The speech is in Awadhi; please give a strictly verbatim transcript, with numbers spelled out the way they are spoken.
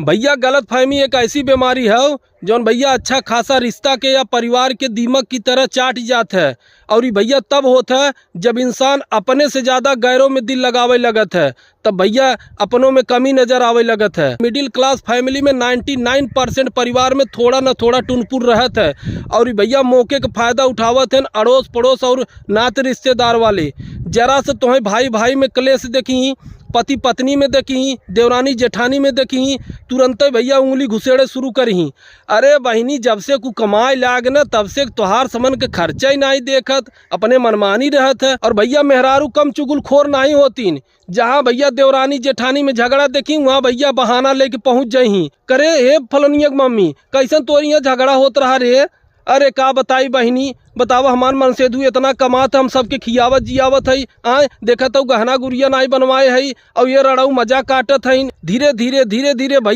भइया, गलतफहमी एक ऐसी बीमारी है जौन भइया अच्छा खासा रिश्ता के या परिवार के दीमक की तरह चाट जात है। और ई भइया तब होत है जब इंसान अपने से ज्यादा गैरों में दिल लगावे लगत है, तब भइया अपनों में कमी नजर आवे लगत है। Middle class family में नाइंटी नाइन परसेंट परिवार में थोड़ा न थोड़ा टुनपुर रहत है। और ई भइया मौके के फायदा उठावत हैं अड़ोस पड़ोस और नात रिश्तेदार वाले। जरा से तोहें भाई भाई में कलेश देखी, पति पत्नी में देखी, देवरानी जेठानी में देखी, तुरंते भइया उंगली घुसेड़े शुरू करही। अरे बहिनी, जब से कु कमाए लाग न, तब से तोहार समन के खर्चा ही नाई देखत, अपने मनमानी रहत है। और भइया, मेहरारू कम चुगलखोर नाई होतीन। जहाँ भइया देवरानी जेठानी में झगड़ा देखी, वहाँ भइया बहाना लेके पहुँच जाही। करे, "हे फलनिया के मम्मी, कैसन तोरी यहाँ झगड़ा होत रहा रे?" अरे का बताई बहिनी, बतावा, हमार मनसेधू इतना कमात है, हम सबके खियावत जियावत है। आए देखत हऊ, गहना गुरिया नाई बनवाए है, और ये रड़ऊ मजा काटत है। धीरे धीरे, धीरे धीरे भइया